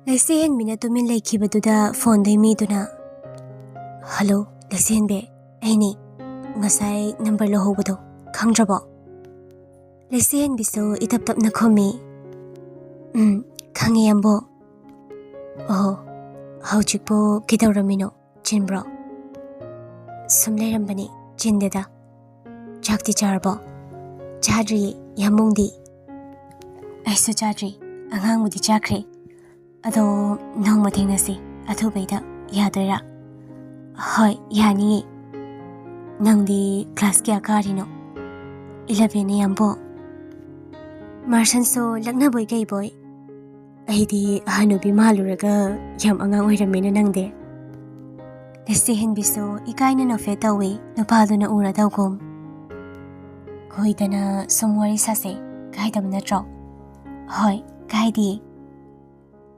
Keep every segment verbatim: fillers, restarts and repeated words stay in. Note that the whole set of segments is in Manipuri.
ꯂꯩꯁꯤꯍꯦꯟꯕꯤꯅ ꯇꯨꯃꯤꯟ ꯂꯩꯈꯤꯕꯗꯨꯗ ꯐꯣꯟꯗꯩ ꯃꯤꯗꯨꯅ, "ꯍꯜꯂꯣ, ꯂꯩꯁꯤꯍꯦꯟꯕꯤ, ꯑꯩꯅꯤ꯫ ꯉꯁꯥꯏ ꯅꯝꯕꯔ ꯂꯧꯍꯧꯕꯗꯣ ꯈꯪꯗ꯭ꯔꯕꯣ?" ꯂꯩꯁꯤꯍꯦꯟꯕꯤꯁꯨ ꯏꯇꯞ ꯇꯞꯅ ꯈꯨꯝꯃꯤ, "ꯎꯝ, ꯈꯪꯉꯦ, ꯌꯥꯝꯕꯣ꯫ ꯑꯣ, ꯍꯧꯖꯤꯛꯄꯨ ꯀꯩꯗꯧꯔꯝꯃꯤꯅꯣ? ꯆꯤꯟꯕ꯭ꯔꯣ?" "ꯁꯨꯝ ꯂꯩꯔꯝꯕꯅꯤ, ꯆꯤꯟꯗꯦꯗ꯫ ꯆꯥꯛꯇꯤ ꯆꯥꯔꯕꯣ?" "ꯆꯥꯗ꯭ꯔꯤꯌꯦ, ꯌꯥꯝꯕꯨꯡꯗꯤ?" "ꯑꯩꯁꯨ ꯆꯥꯗ꯭ꯔꯤ, ꯑꯉꯥꯡꯕꯨꯗꯤ ꯆꯥꯈ꯭ꯔꯦ꯫ ꯑꯗꯣ ꯅꯣꯡꯃ ꯊꯦꯡꯅꯁꯤ, ꯑꯊꯨꯕꯩꯗ꯫ ꯌꯥꯗꯣꯏꯔꯥ?" "ꯍꯣꯏ, ꯌꯥꯅꯤꯌꯦ꯫ ꯅꯪꯗꯤ ꯀ꯭ꯂꯥꯁ ꯀꯌꯥ ꯀꯥꯔꯤꯅꯣ?" "ꯏꯂꯚꯦꯟꯅꯦ, ꯌꯥꯝꯕꯣ꯫" ꯃꯥꯔꯁꯟꯁꯨ ꯂꯛꯅꯕꯣꯏ ꯀꯩꯕꯣꯏ, "ꯑꯩꯗꯤ ꯍꯅꯨꯕꯤ ꯃꯥꯜꯂꯨꯔꯒ ꯌꯥꯝ ꯑꯉꯥꯡ ꯑꯣꯏꯔꯝꯃꯦꯅ ꯅꯪꯗꯤ꯫" ꯂꯩꯁꯤꯍꯦꯟꯕꯤꯁꯨ ꯏꯀꯥꯏꯅ ꯅꯣꯐꯦꯠ ꯇꯧꯏ, ꯅꯨꯄꯥꯗꯨꯅ ꯎꯔꯗꯧꯒꯨꯝ꯫ "ꯀꯨꯏꯗꯅ ꯁꯨꯝ ꯋꯥꯔꯤ ꯁꯥꯁꯦ, ꯀꯥꯏꯗꯕ ꯅꯠꯇ꯭ꯔꯣ?" "ꯍꯣꯏ, ꯀꯥꯏꯗꯤꯌꯦ꯫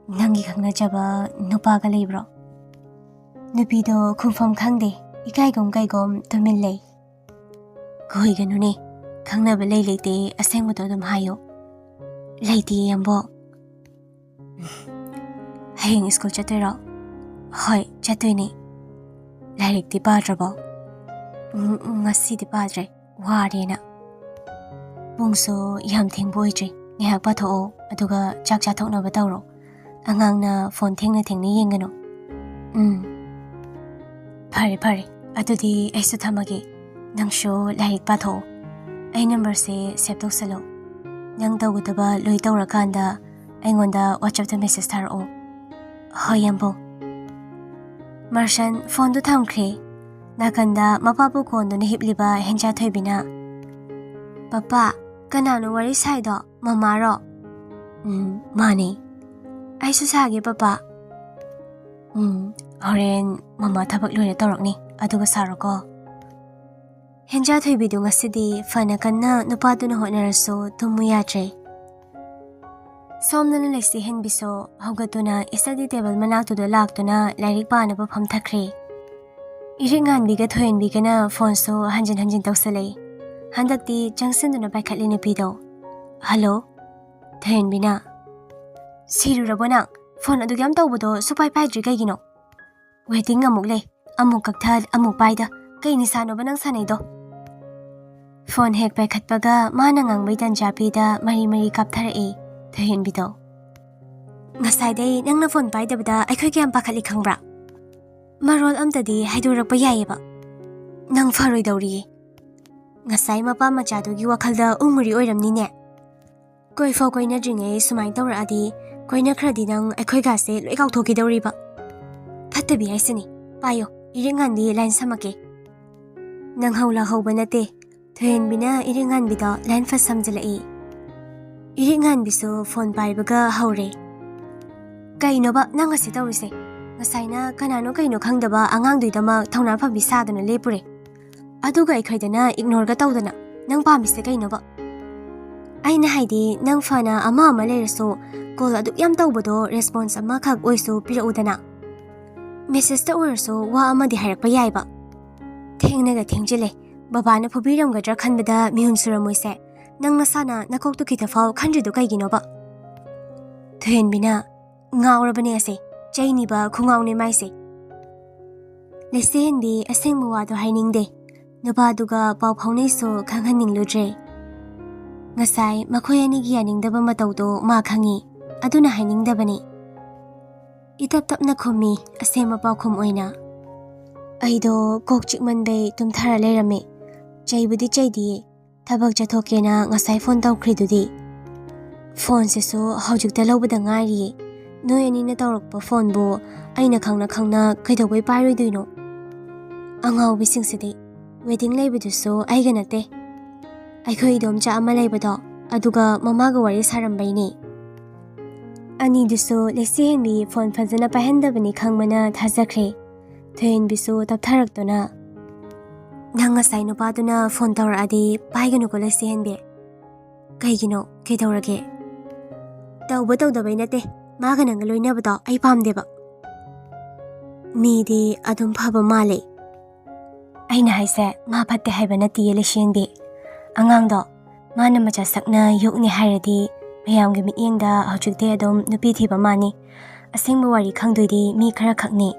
ꯅꯪꯒꯤ ꯈꯪꯅꯖꯕ ꯅꯨꯄꯥꯒ ꯂꯩꯕ꯭ꯔꯣ?" ꯅꯨꯄꯤꯗꯣ ꯈꯨꯝꯐꯝ ꯈꯪꯗꯦ, ꯏꯀꯥꯏꯒꯨꯝ ꯀꯩꯒꯨꯝ ꯇꯨꯃꯤꯟ ꯂꯩ꯫ "ꯀꯨꯏꯒꯅꯨꯅꯦ, ꯈꯪꯅꯕ ꯂꯩ ꯂꯩꯇꯦ ꯑꯁꯦꯡꯕꯗꯣ ꯑꯗꯨꯝ ꯍꯥꯏꯌꯣ꯫" "ꯂꯩꯇꯦ, ꯌꯥꯝꯕꯣ꯫" "ꯍꯌꯦꯡ ꯁ꯭ꯀꯨꯜ ꯆꯠꯇꯣꯏꯔꯣ?" "ꯍꯣꯏ, ꯆꯠꯇꯣꯏꯅꯦ꯫" "ꯂꯥꯏꯔꯤꯛꯇꯤ ꯄꯥꯗ꯭ꯔꯕꯣ?" "ꯎꯝ, ꯉꯁꯤꯗꯤ ꯄꯥꯗ꯭ꯔꯦ, ꯋꯥꯔꯦꯅ꯫" "ꯄꯨꯡꯁꯨ ꯌꯥꯝ ꯊꯦꯡꯕ ꯑꯣꯏꯗ꯭ꯔꯤ, ꯉꯥꯏꯍꯥꯛ ꯄꯥꯊꯣꯛꯑꯣ, ꯑꯗꯨꯒ ꯆꯥꯛ ꯆꯥꯊꯣꯛꯅꯕ ꯇꯧꯔꯣ꯫ ꯑꯉꯥꯡꯅ ꯐꯣꯟ ꯊꯦꯡꯅ ꯊꯦꯡꯅ ꯌꯦꯡꯒꯅꯨ꯫" "ꯎꯝ, ꯐꯔꯦ ꯐꯔꯦ, ꯑꯗꯨꯗꯤ ꯑꯩꯁꯨ ꯊꯝꯃꯒꯦ꯫ ꯅꯪꯁꯨ ꯂꯥꯏꯔꯤꯛ ꯄꯥꯊꯣꯛꯑꯣ꯫ ꯑꯩ ꯅꯝꯕꯔꯁꯦ ꯁꯦꯚ ꯇꯧꯁꯜꯂꯣ꯫ ꯅꯪ ꯇꯧꯒꯗꯕ ꯂꯣꯏ ꯇꯧꯔꯀꯥꯟꯗ ꯑꯩꯉꯣꯟꯗ WhatsApp-ꯇ ꯃꯦꯁꯦꯖ ꯊꯥꯔꯛꯑꯣ꯫" "ꯍꯣꯏ, ꯌꯥꯝꯕꯨꯡ꯫" ꯃꯥꯔꯁꯟ ꯐꯣꯟꯗꯨ ꯊꯝꯈ꯭ꯔꯦ꯫ ꯅꯥꯀꯟꯗ ꯃꯄꯥꯕꯨ ꯀꯣꯟꯗꯨꯅ ꯍꯤꯞꯂꯤꯕ ꯍꯦꯟꯖꯥꯊꯣꯏꯕꯤꯅ, "ꯄꯄꯥ, ꯀꯅꯥꯅꯣ ꯋꯥꯔꯤ ꯁꯥꯏꯗꯣ? ꯃꯃꯥꯔꯣ?" "ꯎꯝ, ꯃꯥꯅꯦ꯫" "ꯑꯩꯁꯨ ꯁꯥꯒꯦ, ꯄꯄꯥ꯫" "ꯎꯝ, ꯍꯣꯔꯦꯟ ꯃꯃꯥ ꯊꯕꯛ ꯂꯣꯏꯔ ꯇꯧꯔꯛꯅꯤ, ꯑꯗꯨꯒ ꯁꯥꯔꯣꯀꯣ꯫" ꯍꯦꯟꯖꯥꯊꯣꯏꯕꯤꯗꯨ ꯉꯁꯤꯗꯤ ꯐꯅ ꯀꯟꯅ ꯅꯨꯄꯥꯗꯨꯅ ꯍꯣꯠꯅꯔꯁꯨ ꯇꯨꯝꯃꯨ ꯌꯥꯗ꯭ꯔꯦ꯫ ꯁꯣꯝꯗꯅ ꯂꯩꯁꯤꯍꯦꯟꯕꯤꯁꯨ ꯍꯧꯒꯠꯇꯨꯅ study table ꯃꯅꯥꯛꯇꯨꯗ ꯂꯥꯛꯇꯨꯅ ꯂꯥꯏꯔꯤꯛ ꯄꯥꯅꯕ ꯐꯝꯊꯈ꯭ꯔꯦ꯫ ꯏꯔꯤꯛ ꯉꯥꯟꯕꯤꯒ ꯊꯣꯏꯍꯦꯟꯕꯤꯒꯅ ꯐꯣꯟꯁꯨ ꯍꯟꯖꯤꯟ ꯍꯟꯖꯤꯟ ꯇꯧꯁꯜꯂꯛꯏ꯫ ꯍꯟꯗꯛꯇꯤ ꯆꯪꯁꯤꯟꯗꯨꯅ ꯄꯥꯏꯈꯠꯂꯤ ꯅꯨꯄꯤꯗꯣ꯫ "ꯍꯜꯂꯣ?" ꯊꯣꯏꯍꯦꯟꯕꯤꯅ, "ꯁꯤꯔꯨꯔꯕꯣ ꯅꯪ? ꯐꯣꯟ ꯑꯗꯨꯛ ꯌꯥꯝ ꯇꯧꯕꯗꯣ ꯁꯨꯄꯥꯏ ꯄꯥꯏꯗ꯭ꯔꯤ ꯀꯩꯒꯤꯅꯣ? ꯋꯦꯇꯤꯡ ꯑꯃꯨꯛ ꯂꯩ, ꯑꯃꯨꯛ ꯀꯛꯊꯠ, ꯑꯃꯨꯛ ꯄꯥꯏꯗ꯫ ꯀꯩ ꯅꯤꯁꯥꯅꯣꯕ ꯅꯪ ꯁꯥꯟꯅꯩꯗꯣ? ꯐꯣꯟ ꯍꯦꯛ ꯄꯥꯏꯈꯠꯄꯒ ꯃꯥꯅ ꯉꯥꯡꯕꯩ ꯇꯟꯖꯥ ꯄꯤꯗ ꯃꯔꯤ ꯃꯔꯤ ꯀꯥꯞꯊꯔꯛꯑꯦ ꯊꯣꯏꯍꯦꯟꯕꯤꯗꯣ꯫ ꯉꯁꯥꯏꯗꯩ ꯅꯪꯅ ꯐꯣꯟ ꯄꯥꯏꯗꯕꯗ ꯑꯩꯈꯣꯏ ꯀꯌꯥꯝ ꯄꯥꯈꯠꯂꯤ ꯈꯪꯕ꯭ꯔꯥ? ꯃꯔꯣꯜ ꯑꯝꯇꯗꯤ ꯍꯥꯏꯗꯣꯔꯛꯄ ꯌꯥꯏꯌꯦꯕ꯫ ꯅꯪ ꯐꯔꯣꯏꯗꯧꯔꯤꯌꯦ꯫ ꯉꯁꯥꯏ ꯃꯄꯥ ꯃꯆꯥꯗꯨꯒꯤ ꯋꯥꯈꯜꯗ ꯎꯃꯨꯔꯤ ꯑꯣꯏꯔꯝꯅꯤꯅꯦ꯫ ꯀꯣꯏꯐꯥꯎ ꯀꯣꯏꯅꯗ꯭ꯔꯤꯉꯩ ꯁꯨꯃꯥꯏꯅ ꯇꯧꯔꯛꯑꯗꯤ ꯀꯣꯏꯅꯈ꯭ꯔꯗꯤ ꯅꯪ ꯑꯩꯈꯣꯏꯒꯥꯁꯦ ꯂꯣꯏ ꯀꯥꯎꯊꯣꯛꯈꯤꯗꯧꯔꯤꯕ꯫ ꯐꯠꯇꯕꯤ ꯍꯥꯏꯁꯤꯅꯤ꯫ ꯄꯥꯏꯌꯣ, ꯏꯔꯤꯛ ꯉꯥꯟꯕꯤ ꯂꯥꯏꯟ ꯁꯝꯃꯛꯀꯦ꯫ ꯅꯪꯍꯧ ꯂꯥꯍꯧꯕ ꯅꯠꯇꯦ꯫ ꯊꯣꯏꯍꯦꯟꯕꯤꯅ ꯏꯔꯤꯛ ꯉꯥꯟꯕꯤꯗꯣ ꯂꯥꯏꯟ ꯐꯠ ꯁꯝꯖꯤꯜꯂꯛꯏ꯫ ꯏꯔꯤꯛ ꯉꯥꯟꯕꯤꯁꯨ ꯐꯣꯟ ꯄꯥꯏꯕꯒ ꯍꯧꯔꯦ꯫ ꯀꯩꯅꯣꯕ ꯅꯪ ꯑꯁꯤ ꯇꯧꯔꯤꯁꯦ? ꯉꯁꯥꯏꯅ ꯀꯅꯥꯅꯣ ꯀꯩꯅꯣ ꯈꯪꯗꯕ ꯑꯉꯥꯡꯗꯨꯒꯤꯗꯃꯛ ꯊꯧꯅꯥ ꯐꯕꯤ ꯁꯥꯗꯅ ꯂꯦꯞꯄꯨꯔꯦ꯫ ꯑꯗꯨꯒ ꯑꯩꯈꯣꯏꯗꯅ ꯏꯒꯅꯣꯔꯒ ꯇꯧꯗꯅ꯫ ꯅꯪ ꯄꯥꯝꯃꯤꯁꯦ ꯀꯩꯅꯣꯕ? ꯑꯩꯅ ꯍꯥꯏꯗꯤ ꯅꯪ ꯐꯅ ꯑꯃ ꯑꯃ ꯂꯩꯔꯁꯨ ꯀꯣꯜ ꯑꯗꯨꯛ ꯌꯥꯝ ꯇꯧꯕꯗꯣ ꯔꯦꯁꯄꯣꯟꯁ ꯑꯃꯈꯛ ꯑꯣꯏꯁꯨ ꯄꯤꯔꯛꯎꯗꯅ꯫ ꯃꯦꯁꯦꯖꯇ ꯑꯣꯏꯔꯁꯨ ꯋꯥ ꯑꯃꯗꯤ ꯍꯥꯏꯔꯛꯄ ꯌꯥꯏꯕ꯫ ꯊꯦꯡꯅꯒ ꯊꯦꯡꯖꯤꯜꯂꯦ꯫ ꯕꯕꯥꯅ ꯐꯨꯕꯤꯔꯝꯒꯗ꯭ꯔꯥ ꯈꯟꯕꯗ ꯃꯤꯍꯨꯟ ꯁꯨꯔꯝꯃꯣꯏꯁꯦ꯫ ꯅꯪ ꯅꯁꯥꯅ ꯅꯀꯣꯛꯇꯨ ꯈꯤꯇ ꯐꯥꯎ ꯈꯟꯗ꯭ꯔꯤꯗꯨ ꯀꯩꯒꯤꯅꯣꯕ? ꯊꯣꯏꯍꯦꯟꯕꯤꯅ, ꯉꯥꯎꯔꯕꯅꯦ ꯑꯁꯦ, ꯆꯩꯅꯤꯕ ꯈꯨꯉꯥꯎꯅꯦ ꯃꯥꯏꯁꯦ꯫ ꯂꯩꯆꯦꯍꯦꯟꯕꯤ ꯑꯁꯦꯡꯕ ꯋꯥꯗꯣ ꯍꯥꯏꯅꯤꯡꯗꯦ꯫ ꯅꯨꯄꯥꯗꯨꯒ ꯄꯥꯎ ꯐꯥꯎꯅꯩꯁꯨ ꯈꯪꯍꯟꯅꯤꯡꯂꯨꯗ꯭ꯔꯦ꯫ ꯉꯁꯥꯏ ꯃꯈꯣꯏ ꯑꯅꯤꯒꯤ ꯌꯥꯅꯤꯡꯗꯕ ꯃꯇꯧꯗꯣ ꯃꯥ ꯈꯪꯉꯤ, ꯑꯗꯨꯅ ꯍꯥꯏꯅꯤꯡꯗꯕꯅꯤ꯫ ꯏꯇꯞ ꯇꯞꯅ ꯈꯨꯝꯃꯤ, ꯑꯁꯦꯡꯕ ꯄꯥꯎꯈꯨꯝ ꯑꯣꯏꯅ꯫ ꯑꯩꯗꯣ ꯀꯣꯛ ꯆꯤꯛꯃꯟꯕꯩ ꯇꯨꯝꯊꯔ ꯂꯩꯔꯝꯃꯤ꯫ ꯆꯩꯕꯨꯗꯤ ꯆꯩꯗꯤꯌꯦ, ꯊꯕꯛ ꯆꯠꯊꯣꯛꯀꯦꯅ ꯉꯁꯥꯏ ꯐꯣꯟ ꯇꯧꯈ꯭ꯔꯤꯗꯨꯗꯤ꯫ ꯐꯣꯟꯁꯤꯁꯨ ꯍꯧꯖꯤꯛꯇ ꯂꯧꯕꯗ ꯉꯥꯏꯔꯤꯌꯦ꯫ ꯅꯣꯏ ꯑꯅꯤꯅ ꯇꯧꯔꯛꯄ ꯐꯣꯟꯕꯨ ꯑꯩꯅ ꯈꯪꯅ ꯈꯪꯅ ꯀꯩꯗꯧꯕꯩ ꯄꯥꯏꯔꯣꯏꯗꯣꯏꯅꯣ? ꯑꯉꯥꯎꯕꯤꯁꯤꯡꯁꯤꯗꯤ꯫ ꯋꯦꯇꯤꯡ ꯂꯩꯕꯗꯨꯁꯨ ꯑꯩꯒ ꯅꯠꯇꯦ꯫ ꯑꯩꯈꯣꯏ ꯏꯗꯣꯝꯆꯥ ꯑꯃ ꯂꯩꯕꯗꯣ, ꯑꯗꯨꯒ ꯃꯃꯥꯒ ꯋꯥꯔꯤ ꯁꯥꯔꯝꯕꯩꯅꯦ꯫ ꯑꯅꯤꯗꯨꯁꯨ ꯂꯩꯆꯦꯍꯦꯟꯕꯤ ꯐꯣꯟ ꯐꯖꯅ ꯄꯥꯏꯍꯟꯗꯕꯅꯤ ꯈꯪꯕꯅ ꯊꯥꯖꯈ꯭ꯔꯦ꯫ ꯊꯣꯏꯍꯦꯟꯕꯤꯁꯨ ꯇꯞꯊꯔꯛꯇꯨꯅ, "ꯅꯪ ꯉꯁꯥꯏ ꯅꯨꯄꯥꯗꯨꯅ ꯐꯣꯟ ꯇꯧꯔꯛꯑꯗꯤ ꯄꯥꯏꯒꯅꯨꯀꯣ ꯂꯩꯆꯦꯍꯦꯟꯕꯤ꯫ ꯀꯩꯒꯤꯅꯣ? ꯀꯩꯗꯧꯔꯒꯦ?" "ꯇꯧꯕ ꯇꯧꯗꯕꯩ ꯅꯠꯇꯦ, ꯃꯥꯒ ꯅꯪꯒ ꯂꯣꯏꯅꯕꯗꯣ ꯑꯩ ꯄꯥꯝꯗꯦꯕ꯫ ꯃꯤꯗꯤ ꯑꯗꯨꯝ ꯐꯕ ꯃꯥꯜꯂꯦ꯫" "ꯑꯩꯅ ꯍꯥꯏꯁꯦ ꯃꯥ ꯐꯠꯇꯦ ꯍꯥꯏꯕ ꯅꯠꯇꯤꯌꯦ ꯂꯩꯆꯦꯍꯦꯟꯕꯤ꯫ ꯑꯉꯥꯡꯗꯣ ꯃꯥꯅ ꯃꯆꯥ ꯁꯛꯅ ꯌꯣꯛꯅꯤ ꯍꯥꯏꯔꯗꯤ ꯃꯌꯥꯝꯒꯤ ꯃꯤꯠꯌꯦꯡꯗ ꯍꯧꯖꯤꯛꯇꯤ ꯑꯗꯨꯝ ꯅꯨꯄꯤ ꯊꯤꯕ ꯃꯥꯅꯤ꯫ ꯑꯁꯦꯡꯕ ꯋꯥꯔꯤ ꯈꯪꯗꯣꯏꯗꯤ ꯃꯤ ꯈꯔ ꯈꯛꯅꯤ꯫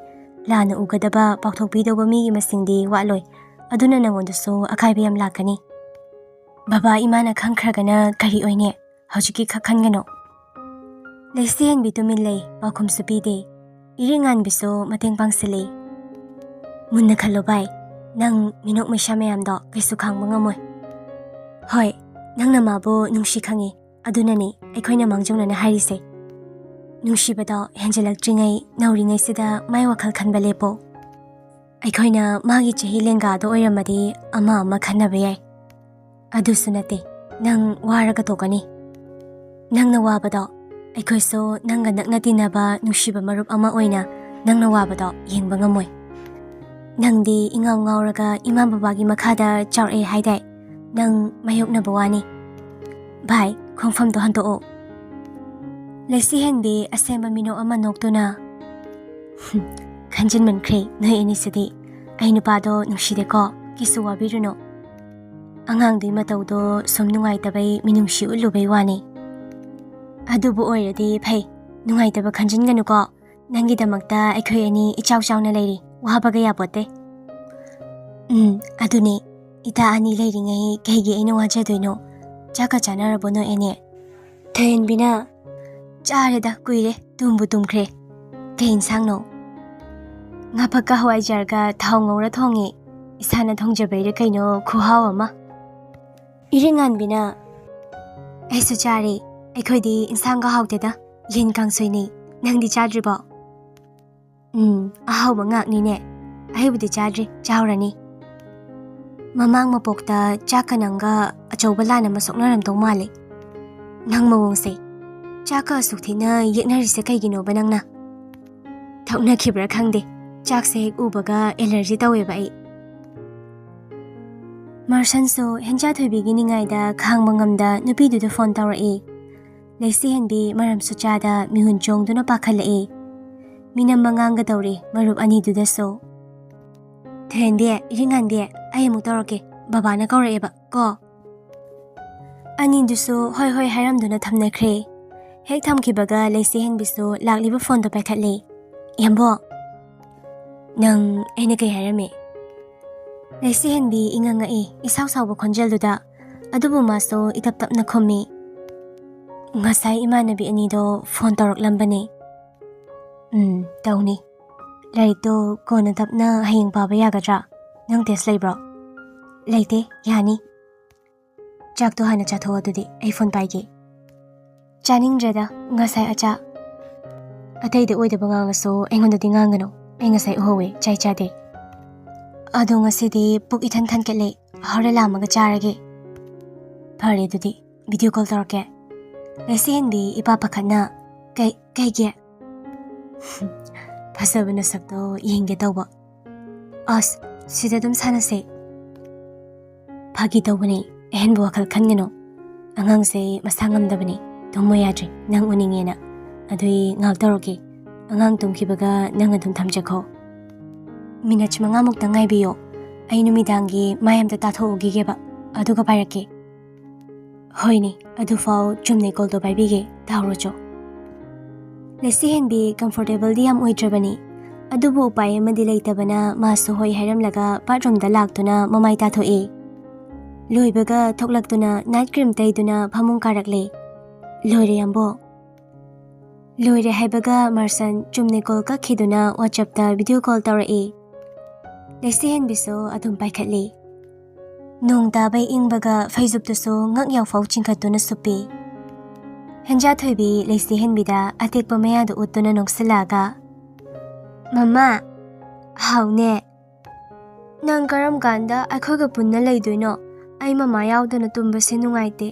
ꯂꯥꯟꯅ ꯎꯒꯗꯕ, ꯄꯥꯎꯊꯣꯛꯄꯤꯗꯧꯕ ꯃꯤꯒꯤ ꯃꯁꯤꯡꯗꯤ ꯋꯥꯠꯂꯣꯏ꯫ ꯑꯗꯨꯅ ꯅꯉꯣꯟꯗꯁꯨ ꯑꯀꯥꯏꯕ ꯌꯥꯝ ꯂꯥꯛꯀꯅꯤ꯫ ꯕꯕꯥ ꯏꯃꯥꯅ ꯈꯪꯈ꯭ꯔꯒꯅ ꯀꯔꯤ ꯑꯣꯏꯅꯤ? ꯍꯧꯖꯤꯛꯀꯤ ꯈꯛ ꯈꯟꯒꯅꯨ꯫ ꯂꯩꯁꯤꯍꯦꯟꯕꯤ ꯇꯨꯃꯤꯟ ꯂꯩ, ꯄꯥꯎꯈꯨꯝꯁꯨ ꯄꯤꯗꯦ꯫ ꯏꯔꯤꯉꯥꯟꯕꯤꯁꯨ ꯃꯇꯦꯡ ꯄꯥꯡꯁꯤꯜꯂꯤ꯫ ꯃꯨꯟꯅ ꯈꯜꯂꯣ ꯚꯥꯏ, ꯅꯪ ꯃꯤꯅꯣꯛ ꯃꯩꯁꯥ ꯃꯌꯥꯝꯗꯣ ꯀꯩꯁꯨ ꯈꯥꯡꯕ ꯉꯝꯃꯣꯏ꯫ ꯍꯣꯏ, ꯅꯪꯅ ꯃꯥꯕꯨ ꯅꯨꯡꯁꯤ ꯈꯪꯉꯤ, ꯑꯗꯨꯅꯅꯤ ꯑꯩꯈꯣꯏꯅ ꯃꯥꯡꯖꯧꯅꯅ ꯍꯥꯏꯔꯤꯁꯦ꯫ ꯅꯨꯡꯁꯤꯕꯗꯣ ꯍꯦꯟꯖꯤꯜꯂꯛꯇ꯭ꯔꯤꯉꯩ, ꯅꯧꯔꯤꯉꯩꯁꯤꯗ ꯃꯥꯏ ꯋꯥꯈꯜ ꯈꯟꯕ ꯂꯦꯞꯄꯣ꯫ ꯑꯩꯈꯣꯏꯅ ꯃꯥꯒꯤ ꯆꯍꯤ ꯂꯦꯡꯒꯥꯗꯣ ꯑꯣꯏꯔꯝꯃꯗꯤ ꯑꯃ ꯑꯃ ꯈꯟꯅꯕ ꯌꯥꯏ꯫ ꯑꯗꯨꯁꯨ ꯅꯠꯇꯦ, ꯅꯪ ꯋꯥꯔꯒ ꯇꯣꯛꯀꯅꯤ꯫ ꯅꯪꯅ ꯋꯥꯕꯗꯣ ꯑꯩꯈꯣꯏꯁꯨ ꯅꯪꯒ ꯅꯛꯅ ꯇꯤꯟꯅꯕ ꯅꯨꯡꯁꯤꯕ ꯃꯔꯨꯞ ꯑꯃ ꯑꯣꯏꯅ ꯅꯪꯅ ꯋꯥꯕꯗꯣ ꯌꯦꯡꯕ ꯉꯝꯃꯣꯏ꯫ ꯅꯪꯗꯤ ꯏꯉꯥꯎ ꯉꯥꯎꯔꯒ ꯏꯃꯥ ꯕꯕꯥꯒꯤ ꯃꯈꯥꯗ ꯆꯥꯎꯔꯛꯑꯦ ꯍꯥꯏꯗꯥꯏ? ꯅꯪ ꯃꯥꯌꯣꯛꯅꯕ ꯋꯥꯅꯤ꯫ ꯚꯥꯏ, ꯈꯣꯡꯐꯝꯗꯣ ꯍꯟꯗꯣꯛꯑꯣ꯫ ꯂꯩꯁꯤꯍꯦꯟꯕꯤ ꯑꯁꯦꯡꯕ ꯃꯤꯅꯣꯛ ꯑꯃ ꯅꯣꯛꯇꯨꯅ, "ꯈꯟꯖꯤꯟꯃꯟꯈ꯭ꯔꯦ ꯅꯣꯏ ꯑꯅꯤꯁꯤꯗꯤ꯫ ꯑꯩ ꯅꯨꯄꯥꯗꯣ ꯅꯨꯡꯁꯤꯗꯦꯀꯣ, ꯀꯩꯁꯨ ꯋꯥꯕꯤꯔꯨꯅꯨ꯫ ꯑꯉꯥꯡꯗꯨꯒꯤ ꯃꯇꯧꯗꯣ ꯁꯨꯝ ꯅꯨꯡꯉꯥꯏꯇꯕꯩ ꯃꯤꯅꯨꯡꯁꯤ ꯎꯠꯂꯨꯕꯩ ꯋꯥꯅꯤ꯫ ꯑꯗꯨꯕꯨ ꯑꯣꯏꯔꯗꯤ ꯐꯩ, ꯅꯨꯡꯉꯥꯏꯇꯕ ꯈꯟꯖꯤꯟꯒꯅꯨꯀꯣ꯫ ꯅꯪꯒꯤꯗꯃꯛꯇ ꯑꯩꯈꯣꯏ ꯑꯅꯤ ꯏꯆꯥꯎ ꯆꯥꯎꯅ ꯂꯩꯔꯤ, ꯋꯥꯕꯒ ꯌꯥꯄꯣꯠꯇꯦ꯫" "ꯎꯝ, ꯑꯗꯨꯅꯦ, ꯏꯇꯥ ꯑꯅꯤ ꯂꯩꯔꯤꯉꯩ ꯀꯩꯒꯤ ꯑꯩꯅ ꯋꯥꯖꯗꯣꯏꯅꯣ? ꯆꯥꯛꯀ ꯆꯥꯅꯔꯕꯣ ꯅꯣꯏ ꯑꯅꯤ?" ꯊꯣꯏꯍꯦꯟꯕꯤꯅ, "ꯆꯥꯔꯦꯗ, ꯀꯨꯏꯔꯦ, ꯇꯨꯝꯕꯨ ꯇꯨꯝꯈ꯭ꯔꯦ꯫" "ꯀꯩ ꯏꯟꯁꯥꯡꯅꯣ?" "ꯉꯥ ꯐꯛꯀ ꯍꯋꯥꯏꯖꯥꯔꯒ ꯊꯥꯎ ꯉꯧꯔ ꯊꯣꯡꯉꯦ꯫ ꯏꯁꯥꯅ ꯊꯣꯡꯖꯕꯩꯔ ꯀꯩꯅꯣ, ꯈꯨꯍꯥꯎ ꯑꯃ꯫" ꯏꯔꯤꯉꯥꯟꯕꯤꯅ, "ꯑꯩꯁꯨ ꯆꯥꯔꯦ꯫ ꯑꯩꯈꯣꯏꯗꯤ ꯏꯟꯁꯥꯡꯒ ꯍꯥꯎꯇꯦꯗ, ꯌꯦꯟ ꯀꯥꯡꯁꯣꯏꯅꯤ꯫ ꯅꯪꯗꯤ ꯆꯥꯗ꯭ꯔꯤꯕꯣ?" "ꯎꯝ, ꯑꯍꯥꯎꯕ ꯉꯥꯛꯅꯤꯅꯦ꯫ ꯑꯩꯕꯨꯗꯤ ꯆꯥꯗ꯭ꯔꯤ, ꯆꯥꯎꯔꯅꯤ꯫" "ꯃꯃꯥꯡ ꯃꯄꯣꯛꯇ ꯆꯥꯛꯀ ꯅꯪꯒ ꯑꯆꯧꯕ ꯂꯥꯟ ꯑꯃ ꯁꯣꯛꯅꯔꯝꯗꯧ ꯃꯥꯜꯂꯦ꯫ ꯅꯪ ꯃꯑꯣꯡꯁꯦ, ꯆꯥꯛꯀ ꯑꯁꯨꯛ ꯊꯤꯅ ꯌꯦꯛꯅꯔꯤꯁꯦ ꯀꯩꯒꯤꯅꯣꯕ ꯅꯪꯅ?" "ꯊꯣꯛꯅꯈꯤꯕ꯭ꯔꯥ ꯈꯪꯗꯦ, ꯆꯥꯛꯁꯦ ꯍꯦꯛ ꯎꯕꯒ ꯑꯦꯂꯔꯖꯤ ꯇꯧꯋꯦꯕ ꯑꯩ꯫" ꯃꯔꯁꯟꯁꯨ ꯍꯦꯟꯖꯥ ꯊꯣꯏꯕꯤꯒꯤ ꯅꯤꯡꯉꯥꯏꯗ ꯈꯥꯡꯕ ꯉꯝꯗ ꯅꯨꯄꯤꯗꯨꯗ ꯐꯣꯟ ꯇꯧꯔꯛꯏ꯫ ꯂꯩꯁꯤꯍꯦꯟꯕꯤ ꯃꯔꯝꯁꯨ ꯆꯥꯗ ꯃꯤꯍꯨꯟ ꯆꯣꯡꯗꯨꯅ ꯄꯥꯈꯠꯂꯛꯏ꯫ ꯃꯤꯅꯝ ꯃꯉꯥꯡꯒ ꯇꯧꯔꯤ ꯃꯔꯨꯞ ꯑꯅꯤꯗꯨꯗꯁꯨ꯫ "ꯊꯣꯏꯍꯦꯟꯕꯤ, ꯏꯔꯤꯉꯥꯟꯕꯤ, ꯑꯩ ꯑꯃꯨꯛ ꯇꯧꯔꯛꯀꯦ, ꯕꯕꯥꯅ ꯀꯧꯔꯛꯑꯦꯕ ꯀꯣ꯫" ꯑꯅꯤꯗꯨꯁꯨ ꯍꯣꯏ ꯍꯣꯏ ꯍꯥꯏꯔꯝꯗꯨꯅ ꯊꯝꯅꯈ꯭ꯔꯦ꯫ ꯍꯦꯛ ꯊꯝꯈꯤꯕꯒ ꯂꯩꯁꯤ ꯍꯦꯟꯕꯤꯁꯨ ꯂꯥꯛꯂꯤꯕ ꯐꯣꯟꯗꯣ ꯄꯥꯏꯈꯠꯂꯦ꯫ "ꯏꯌꯥꯝꯕꯣ, ꯅꯪ ꯑꯩꯅ ꯀꯩ ꯍꯥꯏꯔꯝꯃꯤ?" ꯂꯩꯁꯤ ꯍꯦꯟꯕꯤ ꯏꯉꯛ ꯉꯛꯏ, ꯏꯁꯥꯎ ꯁꯥꯎꯕ ꯈꯣꯟꯖꯦꯜꯗꯨꯗ꯫ ꯑꯗꯨꯕꯨ ꯃꯥꯁꯨ ꯏꯇꯞ ꯇꯞꯅ ꯈꯨꯝꯃꯤ, "ꯉꯁꯥꯏ ꯏꯃꯥꯟꯅꯕꯤ ꯑꯅꯤꯗꯣ ꯐꯣꯟ ꯇꯧꯔꯛꯂꯝꯕꯅꯤ꯫ ꯎꯝ, ꯇꯧꯅꯤ꯫ ꯂꯥꯏꯔꯤꯛꯇꯣ ꯀꯣꯟꯅ ꯇꯞꯅ ꯍꯌꯦꯡ ꯄꯥꯕ ꯌꯥꯒꯗ꯭ꯔꯥ? ꯅꯪ ꯇꯦꯁ ꯂꯩꯕ꯭ꯔꯣ?" "ꯂꯩꯇꯦ, ꯌꯥꯅꯤ꯫ ꯆꯥꯛꯇꯣ ꯍꯥꯟꯅ ꯆꯥꯊꯣꯛꯑꯣ, ꯑꯗꯨꯗꯤ ꯑꯩ ꯐꯣꯟ ꯄꯥꯏꯒꯦ꯫" "ꯆꯥꯅꯤꯡꯗ꯭ꯔꯦꯗ, ꯉꯁꯥꯏ ꯑꯆꯥ ꯑꯇꯩꯗ ꯑꯣꯏꯗꯕ ꯉꯥꯡꯉꯁꯨ ꯑꯩꯉꯣꯟꯗꯗꯤ ꯉꯥꯡꯒꯅꯨ꯫ ꯑꯩ ꯉꯁꯥꯏ ꯎꯍꯧꯋꯦ, ꯆꯥꯏ ꯆꯥꯗꯦ꯫ ꯑꯗꯣ ꯉꯁꯤꯗꯤ ꯄꯨꯛ ꯏꯊꯟ ꯊꯟꯒꯠꯂꯦ, ꯍꯣꯔꯦꯟ ꯂꯥꯝꯃꯒ ꯆꯥꯔꯒꯦ꯫" "ꯐꯔꯦ, ꯑꯗꯨꯗꯤ ꯚꯤꯗꯤꯑꯣ ꯀꯣꯜ ꯇꯧꯔꯛꯀꯦ꯫" ꯂꯩꯁꯤ ꯍꯦꯟꯕꯤ ꯏꯄꯥ ꯄꯥꯈꯠꯅ, "ꯀꯩ, ꯀꯩꯒꯤ?" "ꯐꯖꯕ ꯅꯁꯛꯇꯣ ꯌꯦꯡꯒꯦ ꯇꯧꯕ꯫" "ꯑꯁ, ꯁꯤꯗ ꯑꯗꯨꯝ ꯁꯥꯟꯅꯁꯦ꯫" "ꯐꯥꯒꯤ ꯇꯧꯕꯅꯦ, ꯑꯍꯦꯟꯕ ꯋꯥꯈꯜ ꯈꯟꯒꯅꯨ꯫ ꯑꯉꯥꯡꯁꯦ ꯃꯁꯥ ꯉꯝꯗꯕꯅꯦ, ꯇꯨꯝꯃꯣ ꯌꯥꯗ꯭ꯔꯦ, ꯅꯪ ꯎꯅꯤꯡꯉꯦꯅ꯫ ꯑꯗꯨꯏ ꯉꯥꯏꯍꯥꯛ ꯇꯧꯔꯛꯀꯦ, ꯑꯉꯥꯡ ꯇꯨꯝꯈꯤꯕꯒ ꯅꯪ ꯑꯗꯨꯝ ꯊꯝꯖꯈꯣ꯫" "ꯃꯤꯅꯠ ꯃꯉꯥꯃꯨꯛꯇꯪ ꯉꯥꯏꯕꯤꯌꯣ, ꯑꯩ ꯅꯨꯃꯤꯗꯥꯡꯒꯤ ꯃꯥꯏ ꯑꯝꯇ ꯇꯥꯊꯣꯛꯎꯈꯤꯒꯦꯕ, ꯑꯗꯨꯒ ꯄꯥꯏꯔꯛꯀꯦ꯫" "ꯍꯣꯏꯅꯦ, ꯑꯗꯨꯐꯥꯎ ꯆꯨꯝꯅꯩ ꯀꯣꯜꯗꯣ ꯄꯥꯏꯕꯤꯒꯦ, ꯇꯥꯍꯧꯔꯣꯆꯣ꯫" ꯂꯩꯁꯤ ꯍꯦꯟꯕꯤ ꯀꯝꯐꯣꯔꯇꯦꯕꯜꯗꯤ ꯌꯥꯝ ꯑꯣꯏꯗ꯭ꯔꯕꯅꯤ, ꯑꯗꯨꯕꯨ ꯎꯄꯥꯏ ꯑꯃꯗꯤ ꯂꯩꯇꯕꯅ ꯃꯥꯁꯨ ꯍꯣꯏ ꯍꯥꯏꯔꯝꯂꯒ ꯕꯥꯠꯔꯨꯝꯗ ꯂꯥꯛꯇꯨꯅ ꯃꯃꯥꯏ ꯇꯥꯊꯣꯛꯏ꯫ ꯂꯣꯏꯕꯒ ꯊꯣꯛꯂꯛꯇꯨꯅ ꯅꯥꯏꯠ ꯀ꯭ꯔꯤꯝ ꯇꯩꯗꯨꯅ ꯐꯃꯨꯡ ꯀꯥꯔꯛꯂꯦ꯫ "ꯂꯣꯏꯔꯦ ꯌꯥꯝꯕꯣ꯫" ꯂꯣꯏꯔꯦ ꯍꯥꯏꯕꯒ ꯃꯥꯔꯁꯟ ꯆꯨꯝꯅꯩ ꯀꯣꯜ ꯀꯛꯈꯤꯗꯨꯅ ꯋꯥꯆꯞꯇ ꯚꯤꯗꯤꯑꯣ ꯀꯣꯜ ꯇꯧꯔꯛꯏ꯫ ꯂꯩꯁꯤ ꯍꯦꯟꯕꯤꯁꯨ ꯑꯗꯨꯝ ꯄꯥꯏꯈꯠꯂꯤ꯫ ꯅꯣꯡ ꯇꯥꯕꯩ ꯏꯪꯕꯒ ꯐꯩꯖꯨꯞꯇꯨꯁꯨ ꯉꯛ ꯌꯥꯎꯐꯥꯎ ꯆꯤꯡꯈꯠꯇꯨꯅ ꯁꯨꯞꯄꯤ꯫ ꯍꯦꯟꯖꯥꯊꯣꯏꯕꯤ ꯂꯩꯁꯤ ꯍꯦꯟꯕꯤꯗ ꯑꯇꯦꯛꯄ ꯃꯌꯥꯗꯨ ꯎꯠꯇꯨꯅ ꯅꯣꯛꯁꯤꯜꯂꯛꯑꯒ, "ꯃꯃꯥ, ꯍꯥꯎꯅꯦ꯫ ꯅꯪ ꯀꯔꯝ ꯀꯥꯟꯗ ꯑꯩꯈꯣꯏꯒ ꯄꯨꯟꯅ ꯂꯩꯗꯣꯏꯅꯣ? ꯑꯩ ꯃꯃꯥ ꯌꯥꯎꯗꯅ ꯇꯨꯝꯕꯁꯦ ꯅꯨꯡꯉꯥꯏꯇꯦ꯫"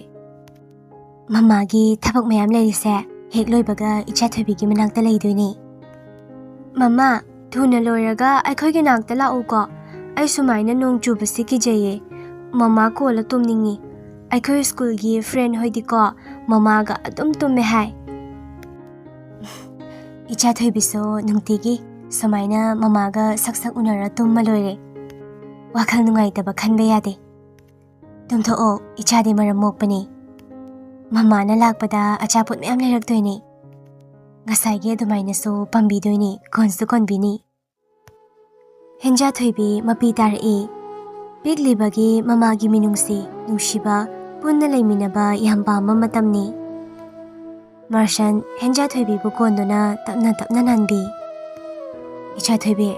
"ꯃꯃꯥꯒꯤ ꯊꯕꯛ ꯃꯌꯥꯝ ꯂꯩꯔꯤꯁꯦ ꯍꯦꯛ ꯂꯣꯏꯕꯒ ꯏꯆꯥ ꯊꯣꯏꯕꯤꯒꯤ ꯃꯅꯥꯛꯇ ꯂꯩꯗꯣꯏꯅꯦ꯫" "ꯃꯃꯥ, ꯊꯨꯅ ꯂꯣꯏꯔꯒ ꯑꯩꯈꯣꯏꯒꯤ ꯅꯥꯛꯇ ꯂꯥꯛꯎꯀꯣ꯫ ꯑꯩ ꯁꯨꯃꯥꯏꯅ ꯅꯣꯡ ꯆꯨꯕꯁꯤ ꯀꯤꯖꯩꯌꯦ꯫ ꯃꯃꯥ ꯀꯣꯜꯂ ꯇꯨꯝꯅꯤꯡꯉꯤ꯫ ꯑꯩꯈꯣꯏ ꯁ꯭ꯀꯨꯜꯒꯤ ꯐ꯭ꯔꯦꯟ ꯍꯣꯏꯗꯤꯀꯣ ꯃꯃꯥꯒ ꯑꯗꯨꯝ ꯇꯨꯝꯃꯦ ꯍꯥꯏ꯫" "ꯏꯆꯥ ꯊꯣꯏꯕꯤꯁꯨ ꯅꯨꯡꯇꯤꯒꯤ ꯁꯨꯃꯥꯏꯅ ꯃꯃꯥꯒ ꯁꯛ ꯁꯛ ꯎꯅꯔ ꯇꯨꯝꯃ ꯂꯣꯏꯔꯦ꯫ ꯋꯥꯈꯜ ꯅꯨꯡꯉꯥꯏꯇꯕ ꯈꯟꯕ ꯌꯥꯗꯦ꯫ ꯇꯨꯝꯊꯣꯛꯑꯣ, ꯏꯆꯥꯗꯤ ꯃꯔꯝ ꯃꯣꯛꯄꯅꯤ꯫" ꯃꯃꯥꯅ ꯂꯥꯛꯄꯗ ꯑꯆꯥꯄꯣꯠ ꯃꯌꯥꯝ ꯂꯩꯔꯛꯇꯣꯏꯅꯤ꯫ ꯉꯁꯥꯏꯒꯤ ꯑꯗꯨꯃꯥꯏꯅꯁꯨ ꯄꯥꯝꯕꯤꯗꯣꯏꯅꯤ, ꯀꯣꯟꯁꯨ ꯀꯣꯟꯕꯤꯅꯤ꯫ ꯍꯦꯟꯖꯥꯊꯣꯏꯕꯤ ꯃꯄꯤ ꯇꯥꯔꯛꯏ꯫ ꯄꯤꯛꯂꯤꯕꯒꯤ ꯃꯃꯥꯒꯤ ꯃꯤꯅꯨꯡꯁꯤ, ꯅꯨꯡꯁꯤꯕ, ꯄꯨꯟꯅ ꯂꯩꯃꯤꯟꯅꯕ ꯌꯥꯝ ꯄꯥꯝꯕ ꯃꯇꯝꯅꯤ꯫ ꯃꯥꯔꯁꯟ ꯍꯦꯟꯖꯥꯊꯣꯏꯕꯤꯕꯨ ꯀꯣꯟꯗꯨꯅ ꯇꯞꯅ ꯇꯞꯅ ꯅꯥꯟꯕꯤ꯫ "ꯏꯆꯥꯊꯣꯏꯕꯤ,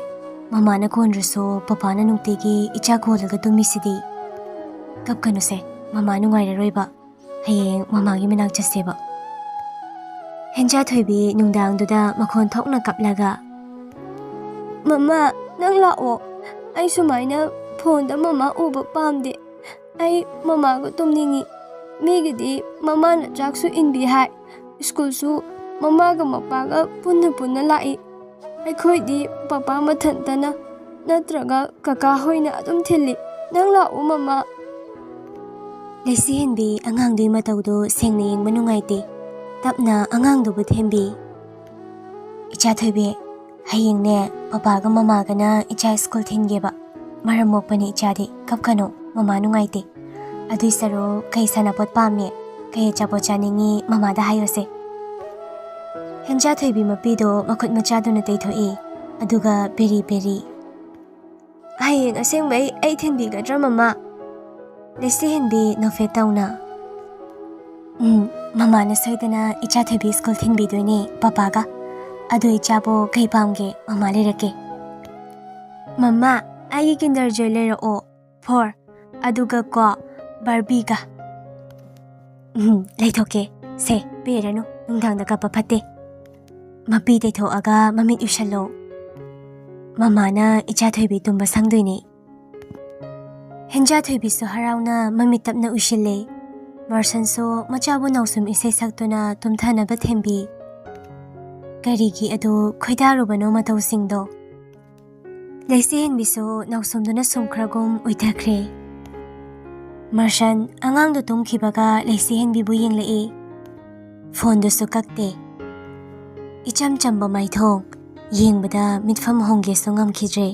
ꯃꯃꯥꯅ ꯀꯣꯟꯗ꯭ꯔꯁꯨ ꯄꯄꯥꯅ ꯅꯨꯡꯇꯤꯒꯤ ꯏꯆꯥ ꯀꯣꯜꯂꯒ ꯇꯨꯝꯃꯤꯁꯤꯗꯤ꯫ ꯀꯞꯀꯅꯨꯁꯦ, ꯃꯃꯥ ꯅꯨꯡꯉꯥꯏꯔꯔꯣꯏꯕ꯫ ꯍꯌꯦꯡ ꯃꯃꯥꯒꯤ ꯃꯅꯥꯛ ꯆꯠꯁꯦꯕ꯫" ꯍꯦꯟꯖꯥꯊꯣꯏꯕꯤ ꯅꯨꯡꯗꯥꯡꯗꯨꯗ ꯃꯈꯣꯟ ꯊꯣꯛꯅ ꯀꯞꯂꯒ, "ꯃꯃꯥ, ꯅꯪ ꯂꯥꯛꯑꯣ꯫ ꯑꯩ ꯁꯨꯃꯥꯏꯅ ꯐꯣꯟꯗ ꯃꯃꯥ ꯎꯕ ꯄꯥꯝꯗꯦ꯫ ꯑꯩ ꯃꯃꯥꯒ ꯇꯨꯝꯅꯤꯡꯉꯤ꯫ ꯃꯤꯒꯤꯗꯤ ꯃꯃꯥꯅ ꯆꯥꯛꯁꯨ ꯏꯟꯕꯤ ꯍꯥꯏ꯫ ꯁ꯭ꯀꯨꯜꯁꯨ ꯃꯃꯥꯒ ꯃꯄꯥꯒ ꯄꯨꯟꯅ ꯄꯨꯟꯅ ꯂꯥꯛꯏ꯫ ꯑꯩꯈꯣꯏꯗꯤ ꯄꯄꯥ ꯃꯊꯟꯇꯅ ꯅꯠꯇ꯭ꯔꯒ ꯀꯀꯥ ꯍꯣꯏꯅ ꯑꯗꯨꯝ ꯊꯤꯜꯂꯤ꯫ ꯅꯪ ꯂꯥꯛꯑꯣ, ꯃꯃꯥ꯫" ꯂꯩꯁꯤꯍꯦꯟꯕꯤ ꯑꯉꯥꯡꯗꯨꯒꯤ ꯃꯇꯧꯗꯨ ꯁꯦꯡꯅ ꯌꯦꯡꯕ ꯅꯨꯡꯉꯥꯏꯇꯦ꯫ ꯇꯞꯅ ꯑꯉꯥꯡꯗꯨꯕꯨ ꯊꯦꯝꯕꯤ꯫ "ꯏꯆꯥ ꯊꯣꯏꯕꯤ, ꯍꯌꯦꯡꯅꯦ, ꯄꯄꯥꯒ ꯃꯃꯥꯒꯅ ꯏꯆꯥ ꯁ꯭ꯀꯨꯜ ꯊꯤꯟꯒꯦꯕ꯫ ꯃꯔꯝ ꯃꯣꯛꯄꯅꯤ ꯏꯆꯥꯗꯤ, ꯀꯞꯀꯅꯨ, ꯃꯃꯥ ꯅꯨꯡꯉꯥꯏꯇꯦ꯫ ꯑꯗꯨꯏ ꯁꯔꯨꯛ ꯀꯩ ꯁꯥꯟꯅꯄꯣꯠ ꯄꯥꯝꯃꯤ, ꯀꯩ ꯑꯆꯥꯄꯣꯠ ꯆꯥꯅꯤꯡꯉꯤ ꯃꯃꯥꯗ ꯍꯥꯏꯌꯣꯁꯦ꯫" ꯍꯦꯟꯖꯥ ꯊꯣꯏꯕꯤ ꯃꯄꯤꯗꯣ ꯃꯈꯨꯠ ꯃꯆꯥꯗꯨꯅ ꯇꯩꯊꯣꯛꯏ, ꯑꯗꯨꯒ ꯕꯦꯔꯤ ꯕꯦꯔꯤ꯫ "ꯍꯌꯦꯡ ꯑꯁꯦꯡꯕꯩ ꯑꯩ ꯊꯤꯟꯕꯤꯒꯗ꯭ꯔꯥ, ꯃꯃꯥ?" ꯂꯩꯁꯤꯍꯦꯟꯕꯤ ꯅꯣꯛꯐꯦꯠ ꯇꯧꯅ꯫ "ꯎꯝ, ꯃꯃꯥꯅ ꯁꯣꯏꯗꯅ ꯏꯆꯥ ꯊꯣꯏꯕꯤ ꯁ꯭ꯀꯨꯜ ꯊꯤꯟꯕꯤꯗꯣꯏꯅꯦ ꯄꯄꯥꯒ꯫ ꯑꯗꯣ ꯏꯆꯥꯕꯨ ꯀꯩ ꯄꯥꯝꯒꯦ? ꯃꯃꯥ ꯂꯩꯔꯛꯀꯦ꯫" "ꯃꯃꯥ, ꯑꯩꯒꯤ Kinder Joy ꯂꯩꯔꯛꯑꯣ, four, ꯑꯗꯨꯒ ꯀꯣ, Barbie ꯒ꯫" "ꯎꯝ, ꯂꯩꯊꯣꯛꯀꯦ꯫ ꯁꯦ, ꯄꯦꯔꯅꯨ, ꯅꯨꯡꯗꯥꯡꯗ ꯀꯞꯄ ꯐꯠꯇꯦ꯫" ꯃꯄꯤ ꯇꯩꯊꯣꯛꯑꯒ ꯃꯃꯤꯠ ꯎꯏꯁꯜꯂꯣ꯫ ꯃꯃꯥꯅ ꯏꯆꯥ ꯊꯣꯏꯕꯤ ꯇꯨꯝꯕ ꯁꯪꯗꯣꯏꯅꯦ꯫ ꯍꯦꯟꯖꯥ ꯊꯣꯏꯕꯤꯁꯨ ꯍꯔꯥꯎꯅ ꯃꯃꯤꯠ ꯇꯞꯅ ꯎꯏꯁꯤꯜꯂꯦ꯫ ꯃꯥꯔꯁꯟꯁꯨ ꯃꯆꯥꯕꯨ ꯅꯥꯎꯁꯨꯝ ꯏꯁꯩ ꯁꯛꯇꯨꯅ ꯇꯨꯝꯊꯅꯕ ꯊꯦꯝꯕꯤ꯫ ꯀꯔꯤꯒꯤ ꯑꯗꯨ ꯈꯣꯏꯗꯥꯔꯨꯕꯅꯣ ꯃꯇꯧꯁꯤꯡꯗꯣ? ꯂꯩꯁꯤꯍꯦꯟꯕꯤꯁꯨ ꯅꯥꯎꯁꯨꯝꯗꯨꯅ ꯁꯨꯝꯈ꯭ꯔꯒꯨꯝ ꯎꯏꯊꯈ꯭ꯔꯦ꯫ ꯃꯥꯔꯁꯟ ꯑꯉꯥꯡꯗꯨ ꯇꯨꯝꯈꯤꯕꯒ ꯂꯩꯁꯤꯍꯦꯟꯕꯤꯕꯨ ꯌꯦꯡꯂꯛꯏ꯫ ꯐꯣꯟꯗꯨꯁꯨ ꯀꯛꯇꯦ꯫ ꯏꯆꯝ ꯆꯝꯕ ꯃꯥꯏꯊꯣꯡ, ꯌꯦꯡꯕꯗ ꯃꯤꯠꯐꯝ ꯍꯣꯡꯒꯦꯁꯨ ꯉꯝꯈꯤꯗ꯭ꯔꯦ꯫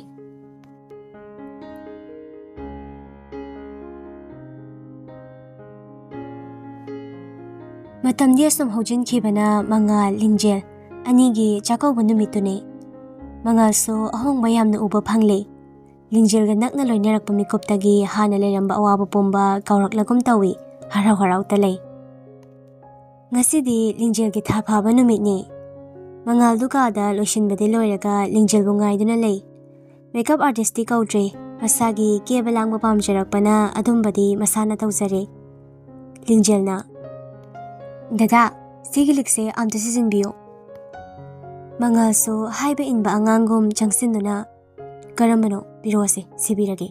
ꯃꯇꯝꯗꯤ ꯑꯁꯨꯝ ꯍꯧꯖꯤꯟꯈꯤꯕꯅ ꯃꯉꯥꯜ, ꯂꯤꯡꯖꯦꯜ ꯑꯅꯤꯒꯤ ꯆꯥꯛꯀꯧꯕ ꯅꯨꯃꯤꯠꯇꯨꯅꯤ꯫ ꯃꯉꯥꯜꯁꯨ ꯑꯍꯣꯡꯕ ꯌꯥꯝꯅ ꯎꯕ ꯐꯪꯂꯦ꯫ ꯂꯤꯡꯖꯦꯜꯒ ꯅꯛꯅ ꯂꯣꯏꯅꯔꯛꯄ ꯃꯤꯀꯨꯞꯇꯒꯤ ꯍꯥꯟꯅ ꯂꯩꯔꯝꯕ ꯑꯋꯥꯕ ꯄꯨꯝꯕ ꯀꯥꯎꯔꯛꯂꯒꯨꯝ ꯇꯧꯏ꯫ ꯍꯔꯥꯎ ꯍꯔꯥꯎꯇ ꯂꯩ꯫ ꯉꯁꯤꯗꯤ ꯂꯤꯡꯖꯦꯜꯒꯤ ꯊꯥ ꯐꯥꯕ ꯅꯨꯃꯤꯠꯅꯤ꯫ ꯃꯉꯥꯜꯗꯨ ꯀꯥꯗ ꯂꯣꯏꯁꯤꯟꯕꯗꯤ ꯂꯣꯏꯔꯒ ꯂꯤꯡꯖꯦꯜꯕꯨ ꯉꯥꯏꯗꯨꯅ ꯂꯩ꯫ ꯃꯦꯀꯞ ꯑꯥꯔꯇꯤꯁꯇꯤ ꯀꯧꯗ꯭ꯔꯦ, ꯃꯁꯥꯒꯤ ꯀꯦꯕ ꯂꯥꯡꯕ ꯄꯥꯝꯖꯔꯛꯄꯅ ꯑꯗꯨꯝꯕꯗꯤ ꯃꯁꯥꯅ ꯇꯧꯖꯔꯦ꯫ ꯂꯤꯡꯖꯦꯜꯅ, "ꯗꯗꯥ, ꯁꯤꯒꯤ ꯂꯤꯛꯁꯦ ꯑꯝꯇ ꯁꯤꯖꯤꯟꯕꯤꯌꯨ꯫" ꯃꯉꯥꯜꯁꯨ ꯍꯥꯏꯕ ꯏꯟꯕ ꯑꯉꯥꯡꯒꯨꯝ ꯆꯪꯁꯤꯟꯗꯨꯅ, "ꯀꯔꯝꯕꯅꯣ? ꯄꯤꯔꯛꯑꯣꯁꯦ, ꯁꯤꯕꯤꯔꯒꯦ꯫"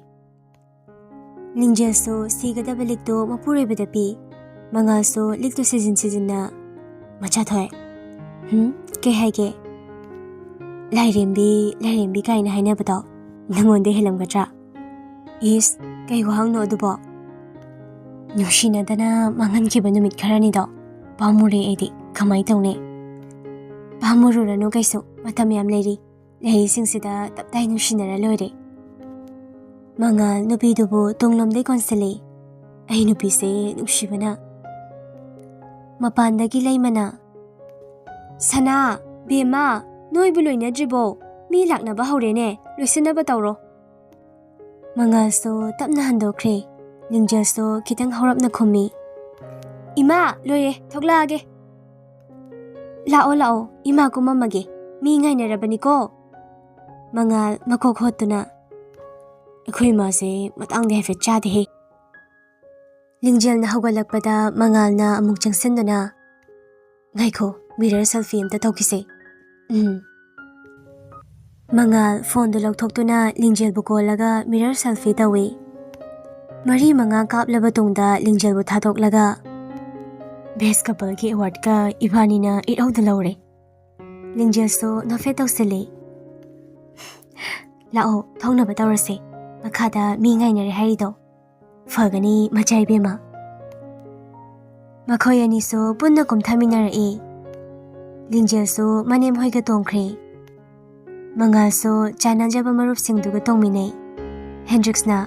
ꯂꯤꯡꯖꯦꯜꯁꯨ ꯁꯤꯒꯗꯕ ꯂꯤꯛꯇꯨ ꯃꯄꯨꯔꯣꯏꯕꯗ ꯄꯤ꯫ ꯃꯉꯥꯜꯁꯨ ꯂꯤꯛꯇꯨ ꯁꯤꯖꯤꯟ ꯁꯤꯖꯤꯟꯅ, "ꯃꯆꯥꯊꯣꯏ, ꯍꯨꯝ, ꯀꯩ ꯍꯥꯏꯒꯦ? ꯂꯥꯏꯔꯦꯝꯕꯤ, ꯂꯥꯏꯔꯦꯝꯕꯤ ꯀꯥꯏꯅ ꯍꯥꯏꯅꯕꯗꯣ ꯅꯪꯉꯣꯟꯗ ꯍꯦꯜꯂꯝꯒꯗ꯭ꯔꯥ?" "ꯏꯁ, ꯀꯩ ꯋꯥꯍꯪꯅꯣ ꯑꯗꯨꯕꯣ?" "ꯅꯨꯡꯁꯤꯅꯗꯅ ꯃꯥꯡꯍꯟꯈꯤꯕ ꯅꯨꯃꯤꯠ ꯈꯔꯅꯤꯗꯣ ꯄꯥꯝꯃꯨꯔꯦ ꯑꯩꯗꯤ꯫ ꯀꯃꯥꯏ ꯇꯧꯅꯤ?" "ꯄꯥꯝꯃꯨꯔꯨꯔꯅꯨ ꯀꯩꯁꯨ, ꯃꯇꯝ ꯌꯥꯝ ꯂꯩꯔꯤ꯫ ꯂꯩꯔꯤꯁꯤꯡꯁꯤꯗ ꯇꯞ ꯇꯥꯏ ꯅꯨꯡꯁꯤꯅꯔ ꯂꯣꯏꯔꯦ꯫" ꯃꯉꯥꯜ ꯅꯨꯄꯤꯗꯨꯕꯨ ꯇꯨꯡꯂꯣꯝꯗꯩ ꯀꯣꯟꯁꯤꯜꯂꯤ꯫ "ꯑꯩ ꯅꯨꯄꯤꯁꯦ ꯅꯨꯡꯁꯤꯕꯅ꯫" ꯃꯄꯥꯟꯗꯒꯤ ꯂꯩꯃꯅ, "ꯁꯅꯥ, ꯕꯦꯝꯃ, ꯅꯣꯏꯕꯨ ꯂꯣꯏꯅꯗ꯭ꯔꯤꯕꯣ? ꯃꯤ ꯂꯥꯛꯅꯕ ꯍꯧꯔꯦꯅꯦ, ꯂꯣꯏꯁꯤꯟꯅꯕ ꯇꯧꯔꯣ꯫" ꯃꯉꯥꯜꯁꯨ ꯇꯞꯅ ꯍꯟꯗꯣꯛꯈ꯭ꯔꯦ꯫ ꯂꯤꯡꯖꯦꯜꯁꯨ ꯈꯤꯇꯪ ꯍꯧꯔꯞꯅ ꯈꯨꯝꯃꯤ, "ꯏꯃꯥ, ꯂꯣꯏꯔꯦ, ꯊꯣꯛꯂꯛꯑꯒꯦ꯫" "ꯂꯥꯛꯑꯣ, ꯂꯥꯛꯑꯣ, ꯏꯃꯥ ꯀꯨꯝꯃꯝꯃꯒꯦ, ꯃꯤ ꯉꯥꯏꯅꯔꯕꯅꯤꯀꯣ꯫" ꯃꯉꯥꯜ ꯃꯀꯣꯛ ꯍꯣꯠꯇꯨꯅ, "ꯑꯩꯈꯣꯏ ꯏꯃꯥꯁꯦ ꯃꯇꯥꯡꯗꯤ ꯍꯥꯏꯐꯦꯠ ꯆꯥꯗꯦꯍꯦ꯫" ꯂꯤꯡꯖꯦꯜꯅ ꯍꯧꯒꯠꯂꯛꯄꯗ ꯃꯉꯥꯜꯅ ꯑꯃꯨꯛ ꯆꯪꯁꯤꯟꯗꯨꯅ, "ꯉꯥꯏꯈꯣ, ꯃꯤꯔꯔ ꯁꯦꯜꯐꯤ ꯑꯝꯇ ꯇꯧꯈꯤꯁꯦ꯫" "ꯎꯝ꯫" ꯃꯉꯥꯜ ꯐꯣꯟꯗꯨ ꯂꯧꯊꯣꯛꯇꯨꯅ ꯂꯤꯡꯖꯦꯜꯕꯨ ꯀꯣꯜꯂꯒ ꯃꯤꯔꯔ ꯁꯦꯜꯐꯤ ꯇꯧꯏ꯫ ꯃꯔꯤ ꯃꯉꯥ ꯀꯥꯞꯂꯕ ꯇꯨꯡꯗ ꯂꯤꯡꯖꯦꯜꯕꯨ ꯊꯥꯗꯣꯛꯂꯒ ꯕꯦꯁ ꯀꯄꯜꯒꯤ ꯑꯦꯋꯥꯔꯗꯀ ꯏꯕꯥꯅꯤꯅ ꯏꯔꯧꯗ ꯂꯧꯔꯦ꯫ ꯂꯤꯡꯖꯦꯜꯁꯨ ꯅꯣꯐꯦꯠ ꯇꯧꯁꯤꯜꯂꯤ꯫ "ꯂꯥꯛꯑꯣ, ꯊꯣꯡꯅꯕ ꯇꯧꯔꯁꯦ꯫ ꯃꯈꯥꯗ ꯃꯤ ꯉꯥꯏꯅꯔꯦ ꯍꯥꯏꯔꯤꯗꯣ꯫ ꯐꯒꯅꯤ, ꯃꯆꯥ ꯏꯕꯦꯝꯃ꯫" ꯃꯈꯣꯏ ꯑꯅꯤꯁꯨ ꯄꯨꯟꯅ ꯀꯨꯝꯊꯃꯤꯟꯅꯔꯛꯏ꯫ ꯂꯤꯡꯖꯦꯜꯁꯨ ꯃꯅꯦꯝ ꯍꯣꯏꯒ ꯇꯣꯡꯈ꯭ꯔꯦ꯫ ꯃꯉꯥꯜꯁꯨ ꯆꯥꯟꯅꯖꯕ ꯃꯔꯨꯞꯁꯤꯡꯗꯨꯒ ꯇꯣꯡꯃꯤꯟꯅꯩ꯫ ꯍꯦꯟꯗ꯭ꯔꯤꯛꯁꯅ,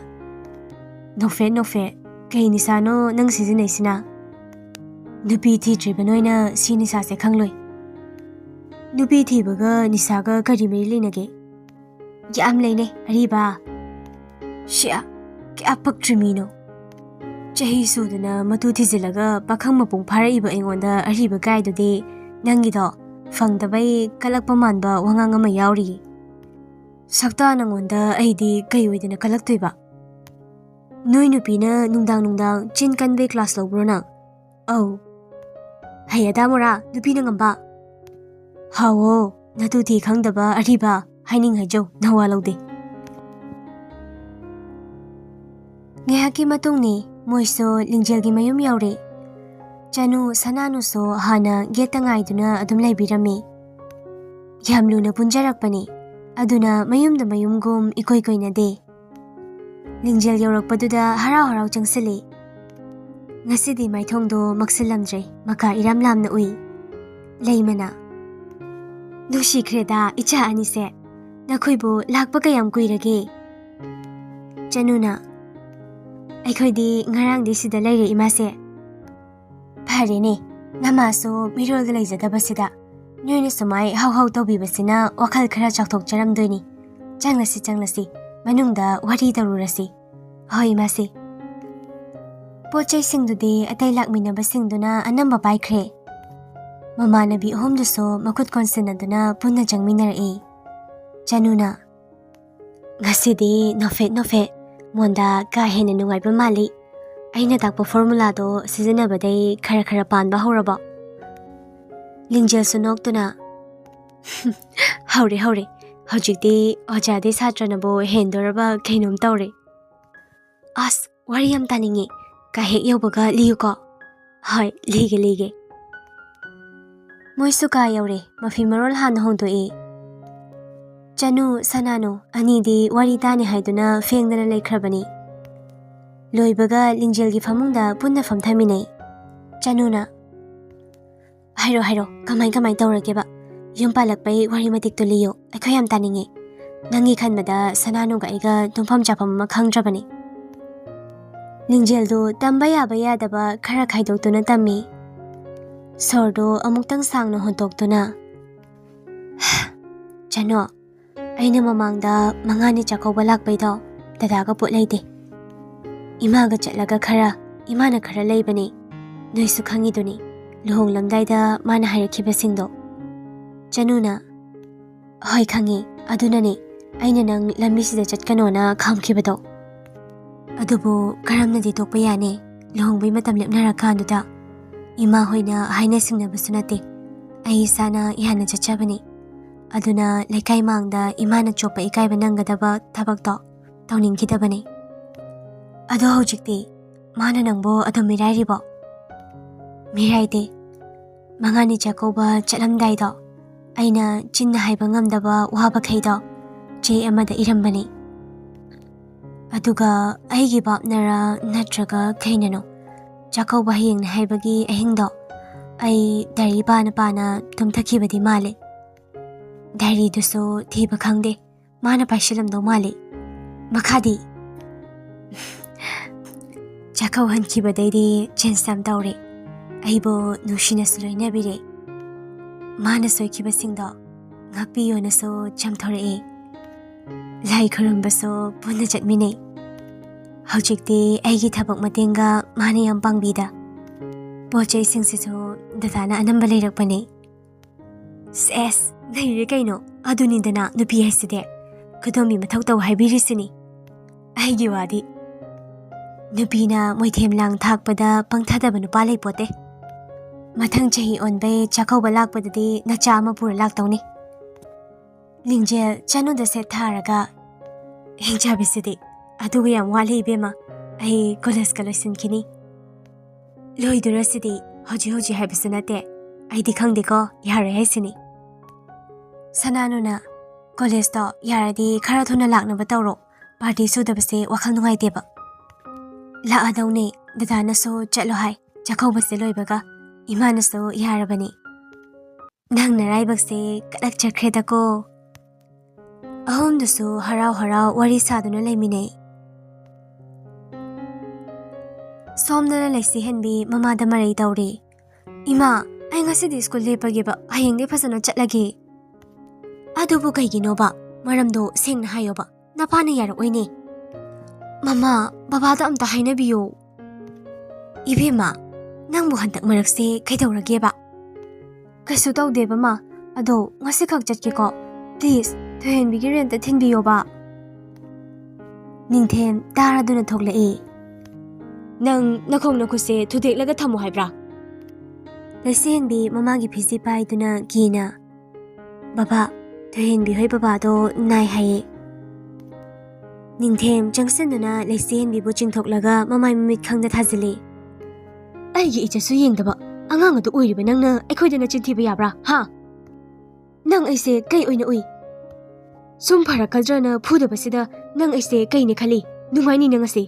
"ꯅꯣꯐꯦꯠ, ꯅꯣꯐꯦꯠ, ꯀꯩ ꯅꯤꯁꯥꯅꯣ ꯅꯪ ꯁꯤꯖꯤꯟꯅꯩꯁꯤꯅ?" ꯅꯨꯄꯤ ꯊꯤꯗ꯭ꯔꯤꯕ ꯅꯣꯏꯅ ꯁꯤ ꯅꯤꯁꯥꯁꯦ ꯈꯪꯂꯣꯏ꯫ ꯅꯨꯄꯤ ꯊꯤꯕꯒ ꯅꯤꯁꯥꯒ ꯀꯔꯤ ꯃꯔꯤ ꯂꯩꯅꯒꯦ? ꯌꯥꯝ ꯂꯩꯅꯩ, ꯑꯔꯤꯕ꯫ ꯁꯤꯌꯥ, ꯀꯌꯥ ꯄꯛꯇ꯭ꯔꯤ ꯃꯤꯅꯣ꯫ ꯆꯍꯤ ꯁꯨꯗꯅ ꯃꯇꯨ ꯊꯤꯖꯤꯜꯂꯒ ꯄꯥꯈꯪ ꯃꯄꯨꯡ ꯐꯥꯔꯛꯏꯕ ꯑꯩꯉꯣꯟꯗ ꯑꯔꯤꯕ ꯀꯥꯏꯗꯨꯗꯤ ꯅꯪꯒꯤꯗꯣ ꯐꯪꯗꯕꯩ ꯀꯜꯂꯛꯄ ꯃꯥꯟꯕ ꯋꯥꯉꯥꯡ ꯑꯃ ꯌꯥꯎꯔꯤꯌꯦ꯫ ꯁꯛꯇꯥ ꯅꯪꯉꯣꯟꯗ ꯑꯩꯗꯤ ꯀꯩ ꯑꯣꯏꯗꯅ ꯀꯜꯂꯛꯇꯣꯏꯕ? ꯅꯣꯏ ꯅꯨꯄꯤꯅ ꯅꯨꯡꯗꯥꯡ ꯅꯨꯡꯗꯥꯡ ꯆꯤꯟ ꯀꯟꯕꯩ class ꯂꯧꯕ꯭ꯔꯣ ꯅꯪ? ꯑꯧ꯫ ꯍꯩ ꯑꯗꯥ ꯃꯣꯔꯥ, ꯅꯨꯄꯤꯅ ꯉꯝꯕ꯫ ꯍꯥꯎꯋꯣ, ꯅꯇꯨ ꯊꯤ ꯈꯪꯗꯕ ꯑꯔꯤꯕ, ꯍꯥꯏꯅꯤꯡ ꯍꯥꯏꯖꯧ, ꯅꯋꯥ ꯂꯧꯗꯦ꯫ ꯉꯥꯏꯍꯥꯛꯀꯤ ꯃꯇꯨꯡꯅꯤ, ꯃꯣꯏꯁꯨ ꯂꯤꯡꯖꯦꯜꯒꯤ ꯃꯌꯨꯝ ꯌꯧꯔꯦ꯫ ꯆꯅꯨ, ꯁꯅꯥꯅꯨꯁꯨ ꯍꯥꯟꯅ gateꯇ ꯉꯥꯏꯗꯨꯅ ꯑꯗꯨꯝ ꯂꯩꯕꯤꯔꯝꯃꯤ꯫ ꯌꯥꯝ ꯂꯨꯅ ꯄꯨꯟꯖꯔꯛꯄꯅꯤ, ꯑꯗꯨꯅ ꯃꯌꯨꯝꯗ ꯃꯌꯨꯝꯒꯨꯝ ꯏꯀꯣꯏ ꯀꯣꯏꯅꯗꯦ꯫ ꯂꯤꯡꯖꯦꯜ ꯌꯧꯔꯛꯄꯗꯨꯗ ꯍꯔꯥꯎ ꯍꯔꯥꯎ ꯆꯪꯁꯤꯜꯂꯤ꯫ ꯉꯁꯤꯗꯤ ꯃꯥꯏꯊꯣꯡꯗꯣ ꯃꯛꯁꯤꯜꯂꯝꯗ꯭ꯔꯦ, ꯃꯀꯥ ꯏꯔꯥꯝ ꯂꯥꯝꯅ ꯎꯏ꯫ ꯂꯩꯃꯅ, "ꯅꯨꯡꯁꯤꯈ꯭ꯔꯦꯗ ꯏꯆꯥ ꯑꯅꯤꯁꯦ, ꯅꯈꯣꯏꯕꯨ ꯂꯥꯛꯄ ꯀꯌꯥꯝ ꯀꯨꯏꯔꯒꯦ?" ꯆꯅꯨꯅ, "ꯑꯩꯈꯣꯏꯗꯤ ꯉꯔꯥꯡꯗꯤ ꯁꯤꯗ ꯂꯩꯔꯦ ꯏꯃꯥꯁꯦ꯫" "ꯐꯔꯦꯅꯦ, ꯅꯃꯥꯁꯨ ꯃꯤꯔꯣꯜꯗ ꯂꯩꯖꯗꯕꯁꯤꯗ ꯅꯣꯏꯅ ꯁꯨꯃꯥꯏ ꯍꯧ ꯍꯧ ꯇꯧꯕꯤꯕꯁꯤꯅ ꯋꯥꯈꯜ ꯈꯔ ꯆꯥꯎꯊꯣꯛꯆꯔꯝꯗꯣꯏꯅꯤ꯫ ꯆꯪꯂꯁꯤ, ꯆꯪꯂꯁꯤ, ꯃꯅꯨꯡꯗ ꯋꯥꯔꯤ ꯇꯧꯔꯨꯔꯁꯤ꯫" "ꯍꯣꯏ ꯏꯃꯥꯁꯦ꯫" ꯄꯣꯠ ꯆꯩꯁꯤꯡꯗꯨꯗꯤ ꯑꯇꯩ ꯂꯥꯛꯃꯤꯟꯅꯕꯁꯤꯡꯗꯨꯅ ꯑꯅꯝꯕ ꯄꯥꯏꯈ꯭ꯔꯦ꯫ ꯃꯃꯥꯟꯅꯕꯤ ꯑꯍꯨꯝꯗꯨꯁꯨ ꯃꯈꯨꯠ ꯀꯣꯟꯁꯤꯟꯅꯗꯨꯅ ꯄꯨꯟꯅ ꯆꯪꯃꯤꯟꯅꯔꯛꯏ꯫ ꯆꯅꯨꯅ, "ꯉꯁꯤꯗꯤ ꯅꯣꯐꯦꯠ ꯅꯣꯐꯦꯠ ꯃꯣꯟꯗꯥ ꯀꯥ ꯍꯦꯟꯅ ꯅꯨꯡꯉꯥꯏꯕ ꯃꯥꯜꯂꯤ꯫ ꯑꯩꯅ ꯇꯥꯛꯄ formulaꯗꯣ ꯁꯤꯖꯤꯟꯅꯕꯗꯩ ꯈꯔ ꯈꯔ ꯄꯥꯟꯕ ꯍꯧꯔꯕꯣ?" ꯂꯤꯡꯖꯦꯜꯁꯨ ꯅꯣꯛꯇꯨꯅ, "ꯍꯧꯔꯦ, ꯍꯧꯔꯦ꯫ ꯍꯧꯖꯤꯛꯇꯤ ꯑꯣꯖꯥꯗꯤ ꯁꯥꯇ꯭ꯔꯅꯕꯨ ꯍꯦꯟꯗꯣꯔꯕ ꯀꯩꯅꯣꯝ ꯇꯧꯔꯦ꯫ ꯑꯁ, ꯋꯥꯔꯤ ꯌꯥꯝ ꯇꯥꯅꯤꯡꯉꯤ꯫ ꯀꯥ ꯍꯦꯛ ꯌꯧꯕꯒ ꯂꯤꯌꯨꯀꯣ꯫" "ꯍꯣꯏ, ꯂꯤꯒꯦ, ꯂꯤꯒꯦ꯫" ꯃꯣꯏꯁꯨ ꯀꯥ ꯌꯧꯔꯦ꯫ ꯃꯐꯤ ꯃꯔꯣꯜ ꯍꯥꯟꯅ ꯍꯣꯡꯗꯣꯛꯏ꯫ ꯆꯅꯨ, ꯁꯅꯥꯅꯨ ꯑꯅꯤꯗꯤ ꯋꯥꯔꯤ ꯇꯥꯅꯤ ꯍꯥꯏꯗꯨꯅ ꯐꯦꯡꯗꯅ ꯂꯩꯈ꯭ꯔꯕꯅꯤ꯫ ꯂꯣꯏꯕꯒ ꯂꯤꯡꯖꯦꯜꯒꯤ ꯐꯃꯨꯡꯗ ꯄꯨꯟꯅ ꯐꯝꯊꯃꯤꯟꯅꯩ꯫ ꯆꯅꯨꯅ, "ꯍꯥꯏꯔꯣ, ꯍꯥꯏꯔꯣ, ꯀꯃꯥꯏ ꯀꯃꯥꯏ ꯇꯧꯔꯒꯦꯕ? ꯌꯨꯝ ꯄꯥꯜꯂꯛꯄꯩ ꯋꯥꯔꯤ ꯃꯇꯦꯛꯇꯣ ꯂꯤꯌꯣ, ꯑꯩꯈꯣꯏ ꯌꯥꯝ ꯇꯥꯅꯤꯡꯉꯦ꯫ ꯅꯪꯒꯤ ꯈꯟꯕꯗ ꯁꯅꯥꯅꯨꯒ ꯑꯩꯒ ꯇꯨꯝꯐꯝ ꯆꯥꯐꯝ ꯑꯃ ꯈꯪꯗ꯭ꯔꯕꯅꯤ꯫" ꯂꯤꯡꯖꯦꯜꯗꯨ ꯇꯝꯕ ꯌꯥꯕ ꯌꯥꯗꯕ ꯈꯔ ꯈꯥꯏꯗꯣꯛꯇꯨꯅ ꯇꯝꯃꯤ꯫ ꯁꯣꯔꯗꯨ ꯑꯃꯨꯛꯇꯪ ꯁꯥꯡꯅ ꯍꯣꯟꯇꯣꯛꯇꯨꯅ, "ꯆꯅꯨ, ꯑꯩꯅ ꯃꯃꯥꯡꯗ ꯃꯉꯥꯅꯤ ꯆꯥꯛꯀꯧꯕ ꯂꯥꯛꯄꯩꯗꯣ ꯗꯗꯥꯒ ꯄꯣꯠ ꯂꯩꯗꯦ꯫ ꯏꯃꯥꯒ ꯆꯠꯂꯒ ꯈꯔ, ꯏꯃꯥꯅ ꯈꯔ ꯂꯩꯕꯅꯦ꯫ ꯅꯣꯏꯁꯨ ꯈꯪꯉꯤꯗꯨꯅꯤ, ꯂꯨꯍꯣꯡꯂꯝꯗꯥꯏꯗ ꯃꯥꯅ ꯍꯥꯏꯔꯛꯈꯤꯕꯁꯤꯡꯗꯣ꯫" ꯆꯅꯨꯅ, "ꯍꯣꯏ, ꯈꯪꯉꯤ꯫ ꯑꯗꯨꯅꯅꯦ ꯑꯩꯅ ꯅꯪ ꯂꯝꯕꯤꯁꯤꯗ ꯆꯠꯀꯅꯣꯅ ꯈꯥꯝꯈꯤꯕꯗꯣ꯫ ꯑꯗꯨꯕꯨ ꯀꯔꯝꯅꯗꯤ ꯇꯣꯛꯄ ꯌꯥꯅꯤ? ꯂꯨꯍꯣꯡꯕꯩ ꯃꯇꯝ ꯂꯦꯞꯅꯔꯀꯥꯟꯗꯨꯗ ꯏꯃꯥ ꯍꯣꯏꯅ ꯍꯥꯏꯅ ꯁꯤꯡꯅꯕꯁꯨ ꯅꯠꯇꯦ꯫ ꯑꯩ ꯏꯁꯥꯅ ꯏꯍꯥꯟꯅ ꯆꯠꯆꯕꯅꯤ꯫ ꯑꯗꯨꯅ ꯂꯩꯀꯥꯏ ꯃꯥꯡꯗ ꯏꯃꯥꯅ ꯆꯣꯞꯄ ꯏꯀꯥꯏꯕ ꯅꯪꯒꯗꯕ ꯊꯕꯛꯇꯣ ꯇꯧꯅꯤꯡꯈꯤꯗꯕꯅꯤ꯫" "ꯑꯗꯣ ꯍꯧꯖꯤꯛꯇꯤ ꯃꯥꯅ ꯅꯪꯕꯨ ꯑꯗꯨꯝ ꯃꯤꯔꯥꯏꯔꯤꯕꯣ?" "ꯃꯤꯔꯥꯏꯗꯦ꯫ ꯃꯉꯥꯅꯤ ꯆꯥꯛꯀꯧꯕ ꯆꯠꯂꯝꯗꯥꯏꯗꯣ ꯑꯩꯅ ꯆꯤꯟꯅ ꯍꯥꯏꯕ ꯉꯝꯗꯕ ꯋꯥ ꯃꯈꯩꯗꯣ ꯆꯦ ꯑꯃꯗ ꯏꯔꯝꯕꯅꯤ꯫ ꯑꯗꯨꯒ ꯑꯩꯒꯤ ꯚꯥꯞꯅꯔ ꯅꯠꯇ꯭ꯔꯒ ꯀꯩꯅꯅꯣ, ꯆꯥꯛꯀꯧꯕ ꯍꯌꯦꯡꯅꯤ ꯍꯥꯏꯕꯒꯤ ꯑꯍꯤꯡꯗꯣ ꯑꯩ ꯗꯥꯏꯔꯤ ꯄꯥꯅ ꯄꯥꯅ ꯇꯨꯝꯊꯈꯤꯕꯗꯤ ꯃꯥꯜꯂꯦ꯫ ꯗꯥꯏꯔꯤꯗꯨꯁꯨ ꯊꯤꯕ ꯈꯪꯗꯦ꯫ ꯃꯥꯅ ꯄꯥꯏꯁꯤꯜꯂꯝꯗꯧ ꯃꯥꯜꯂꯤ꯫" "ꯃꯈꯥꯗꯤ?" "ꯆꯥꯛꯀꯧꯍꯟꯈꯤꯕꯗꯩꯗꯤ ꯆꯦꯟꯖ ꯌꯥꯝ ꯇꯧꯔꯦ꯫ ꯑꯩꯕꯨ ꯅꯨꯡꯁꯤꯅꯁꯨ ꯂꯣꯏꯅꯕꯤꯔꯦ꯫ ꯃꯥꯅ ꯁꯣꯏꯈꯤꯕꯁꯤꯡꯗꯣ ꯉꯥꯛꯄꯤꯌꯣꯅꯁꯨ ꯆꯝꯊꯣꯔꯛꯑꯦ꯫ ꯂꯥꯏ ꯈꯨꯔꯨꯝꯕꯁꯨ ꯄꯨꯟꯅ ꯆꯠꯃꯤꯟꯅꯩ꯫ ꯍꯧꯖꯤꯛꯇꯤ ꯑꯩꯒꯤ ꯊꯕꯛ ꯃꯇꯦꯡꯒ ꯃꯥꯅ ꯌꯥꯝ ꯄꯥꯡꯕꯤꯗ꯫ ꯄꯣꯠ ꯆꯩꯁꯤꯡꯁꯤꯁꯨ ꯗꯗꯥꯅ ꯑꯅꯝꯕ ꯂꯩꯔꯛꯄꯅꯦ꯫" "ꯁꯦꯁ, ꯅꯩꯔꯦ ꯀꯩꯅꯣ꯫ ꯑꯗꯨꯅꯤꯗꯅ ꯅꯨꯄꯤ ꯍꯥꯏꯁꯤꯗꯤ, ꯈꯨꯗꯣꯝꯕꯤ ꯃꯊꯧ ꯇꯧ ꯍꯥꯏꯕꯤꯔꯤꯁꯤꯅꯤ꯫ ꯑꯩꯒꯤ ꯋꯥꯗꯤ, ꯅꯨꯄꯤꯅ ꯃꯣꯏꯊꯦꯝ ꯂꯥꯡ ꯊꯥꯛꯄꯗ ꯄꯪꯊꯗꯕ ꯅꯨꯄꯥ ꯂꯩꯄꯣꯠꯇꯦ꯫ ꯃꯊꯪ ꯆꯍꯤ ꯑꯣꯟꯕꯩ ꯆꯥꯛꯀꯧꯕ ꯂꯥꯛꯄꯗꯗꯤ ꯅꯆꯥ ꯑꯃ ꯄꯨꯔ ꯂꯥꯛꯇꯧꯅꯤ꯫ ꯂꯤꯡꯖꯦꯜ ꯆꯅꯨꯗ ꯁꯦꯠ ꯊꯥꯔꯒ, ꯍꯤꯡꯆꯥꯕꯤꯁꯤꯗꯤ, ꯑꯗꯨꯒ ꯌꯥꯝ ꯋꯥꯠꯂꯤ ꯏꯕꯦꯝꯃ, ꯑꯩ ꯀꯣꯂꯦꯖꯀ ꯂꯣꯏꯁꯤꯟꯈꯤꯅꯤ꯫ ꯂꯣꯏꯗꯣꯔꯁꯤꯗꯤ ꯍꯧꯖꯤꯛ ꯍꯧꯖꯤꯛ ꯍꯥꯏꯕꯁꯨ ꯅꯠꯇꯦ꯫ ꯑꯩꯗꯤ ꯈꯪꯗꯦꯀꯣ, ꯌꯥꯔꯣꯏ ꯍꯥꯏꯁꯤꯅꯤ꯫" ꯁꯅꯥꯅꯨꯅ, "ꯀꯣꯂꯦꯖꯇꯣ ꯌꯥꯔꯗꯤ ꯈꯔ ꯊꯨꯅ ꯂꯥꯛꯅꯕ ꯇꯧꯔꯣ꯫ ꯄꯥꯔꯇꯤ ꯁꯨꯗꯕꯁꯦ ꯋꯥꯈꯜ ꯅꯨꯡꯉꯥꯏꯇꯦꯕ꯫ ꯂꯥꯛꯑꯗꯧꯅꯦ, ꯗꯗꯥꯅꯁꯨ ꯆꯠꯂꯣ ꯍꯥꯏ꯫ ꯆꯥꯛꯀꯧꯕꯁꯦ ꯂꯣꯏꯕꯒ ꯏꯃꯥꯅꯁꯨ ꯌꯥꯔꯕꯅꯤ꯫ ꯅꯪ ꯅꯔꯥꯏꯕꯛꯁꯦ ꯀꯠꯂꯛꯆꯈ꯭ꯔꯦꯗꯀꯣ꯫" ꯑꯍꯨꯝꯗꯨꯁꯨ ꯍꯔꯥꯎ ꯍꯔꯥꯎ ꯋꯥꯔꯤ ꯁꯥꯗꯨꯅ ꯂꯩꯃꯤꯟꯅꯩ꯫ ꯁꯣꯝꯗꯅ ꯂꯩꯁꯤꯍꯟꯕꯤ ꯃꯃꯥꯗ ꯃꯔꯩ ꯇꯧꯔꯤ꯫ "ꯏꯃꯥ, ꯑꯩ ꯉꯁꯤꯗꯤ ꯁ꯭ꯀꯨꯜ ꯂꯦꯞꯄꯒꯦꯕ, ꯍꯌꯦꯡꯗꯤ ꯐꯖꯅ ꯆꯠꯂꯒꯦ"꯫ "ꯑꯗꯨꯕꯨ ꯀꯩꯒꯤꯅꯣꯕ? ꯃꯔꯝꯗꯣ ꯁꯦꯡꯅ ꯍꯥꯏꯌꯣꯕ, ꯅꯄꯥꯅ ꯌꯥꯔꯛꯑꯣꯏꯅꯦ"꯫ "ꯃꯃꯥ, ꯕꯕꯥꯗ ꯑꯝꯇ ꯍꯥꯏꯅꯕꯤꯌꯣ"꯫ "ꯏꯕꯦꯝꯃ, ꯅꯪꯕꯨ ꯍꯟꯗꯛ ꯃꯔꯛꯁꯦ ꯀꯩꯗꯧꯔꯒꯦꯕ?" "ꯀꯩꯁꯨ ꯇꯧꯗꯦꯕ ꯃꯥ, ꯑꯗꯣ ꯉꯁꯤꯈꯛ ꯆꯠꯀꯦꯀꯣ꯫ Please, ꯊꯣꯏꯍꯦꯟꯕꯤꯒꯤ rent ꯊꯤꯟꯕꯤꯌꯣꯕ"꯫ ꯅꯤꯡꯊꯦꯝ ꯇꯥꯔꯗꯨꯅ ꯊꯣꯛꯂꯛꯏ꯫ "ꯅꯪ ꯅꯈꯣꯡ ꯅꯈꯨꯠꯁꯦ ꯊꯨꯗꯦꯛꯂꯒ ꯊꯝꯃꯣ ꯍꯥꯏꯕ꯭ꯔꯥ?" ꯂꯩꯆꯦꯟꯕꯤ ꯃꯃꯥꯒꯤ ꯐꯤꯖꯤ ꯄꯥꯏꯗꯨꯅ ꯀꯤꯅ, "ꯕꯕꯥ, ꯊꯣꯏꯍꯦꯟꯕꯤ ꯍꯣꯏ ꯕꯕꯥꯗꯣ ꯅꯥꯏ ꯍꯥꯏꯌꯦ"꯫ ꯅꯤꯡꯊꯦꯝ ꯆꯪꯁꯤꯟꯗꯨꯅ ꯂꯩꯆꯦꯟꯕꯤꯕꯨ ꯆꯤꯡꯊꯣꯛꯂꯒ ꯃꯃꯥꯏ ꯃꯃꯤꯠ ꯈꯪꯗ ꯊꯥꯖꯤꯜꯂꯤ꯫ "ꯑꯩꯒꯤ ꯏꯖꯠꯁꯨ ꯌꯦꯡꯗꯕ ꯑꯉꯥꯡ ꯑꯗꯨ ꯑꯣꯏꯔꯤꯕ ꯅꯪꯅ ꯑꯩꯈꯣꯏꯗ ꯅꯆꯤꯟ ꯊꯤꯕ ꯌꯥꯕ꯭ꯔꯥ, ꯍꯥ? ꯅꯪ ꯑꯩꯁꯦ ꯀꯩ ꯑꯣꯏꯅ ꯎꯏ? ꯁꯨꯝ ꯐꯔꯛꯀꯗ꯭ꯔꯅ ꯐꯨꯗꯕꯁꯤꯗ ꯅꯪ ꯑꯩꯁꯦ ꯀꯩꯅ ꯈꯜꯂꯤ? ꯅꯨꯡꯉꯥꯏꯅꯤ ꯅꯪ ꯑꯁꯦ"꯫